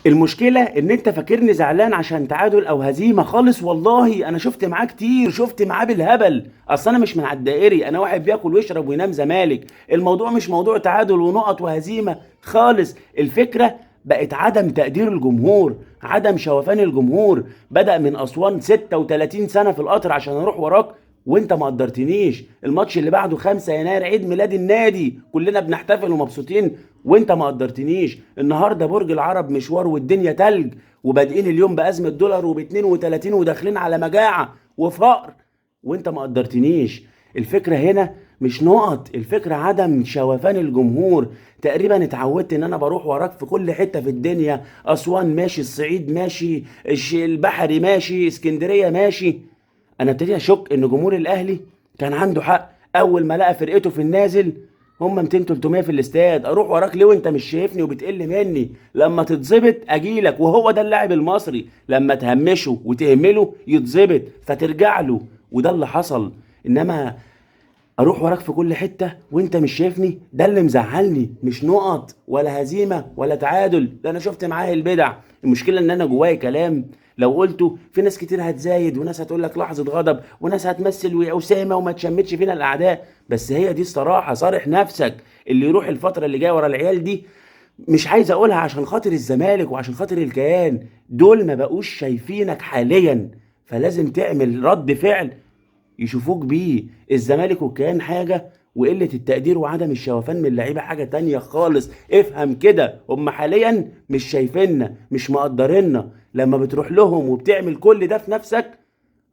المشكلة ان انت فاكرني زعلان عشان تعادل او هزيمة خالص، والله انا شفت معاه كتير، شفت معاه بالهبل. اصل انا مش من على الدائري، انا واحد بياكل ويشرب وينام زمالك. الموضوع مش موضوع تعادل ونقط وهزيمة خالص، الفكرة بقت عدم تقدير الجمهور، عدم شوفان الجمهور. بدأ من أسوان 36 سنة في القطر عشان اروح وراك وانت ما قدرتنيش. الماتش اللي بعده 5 يناير عيد ميلاد النادي، كلنا بنحتفل ومبسوطين وانت ما قدرتنيش. النهارده برج العرب مشوار والدنيا تلج، وبادئين اليوم بأزمة دولار وب 32 وداخلين على مجاعة وفقر وانت ما قدرتنيش. الفكرة هنا مش نقط، الفكرة عدم شوفان الجمهور. تقريبا اتعودت ان انا بروح وراك في كل حتة في الدنيا، اسوان ماشي، الصعيد ماشي، البحري ماشي، اسكندرية ماشي. انا ابتديت اشك ان جمهور الاهلي كان عنده حق اول ما لقى فرقته في النازل، هم 200 300 في الاستاد. اروح وراك ليه وانت مش شايفني وبتقل مني؟ لما تتظبط اجيلك. وهو ده اللاعب المصري، لما تهمشه وتهمله يتظبط فترجع له، وده اللي حصل. انما اروح وراك في كل حتة وانت مش شايفني، ده اللي مزعلني، مش نقط ولا هزيمة ولا تعادل، ده انا شفت معاه البدع. المشكلة ان انا جوايا كلام لو قلته في ناس كتير هتزايد، وناس هتقول لك لحظة غضب، وناس هتمثل ويا اسامة وما تشمتش فينا الاعداء، بس هي دي الصراحة. صارح نفسك، اللي يروح الفترة اللي جاية ورا العيال دي، مش عايز اقولها عشان خاطر الزمالك وعشان خاطر الكيان، دول ما بقوش شايفينك حاليا، فلازم تعمل رد فعل يشوفوك بيه. الزمالك والكيان حاجة، وقلة التقدير وعدم الشوفان من اللعيبة حاجة تانية خالص. افهم كده، هم حاليا مش شايفيننا، مش مقدريننا. لما بتروح لهم وبتعمل كل ده في نفسك،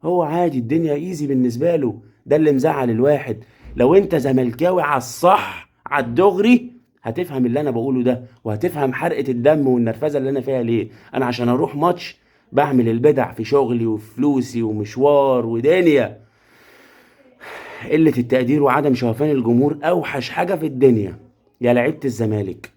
هو عادي، الدنيا ايزي بالنسبة له. ده اللي مزعل الواحد. لو انت زملكاوي على الصح على الدغري هتفهم اللي انا بقوله ده، وهتفهم حرقة الدم والنرفزة اللي انا فيها ليه. انا عشان اروح ماتش بعمل البدع في شغلي وفلوسي ومشوار ودنيا. قلة التقدير وعدم شوفان الجمهور أوحش حاجة في الدنيا يا لعيبة الزمالك.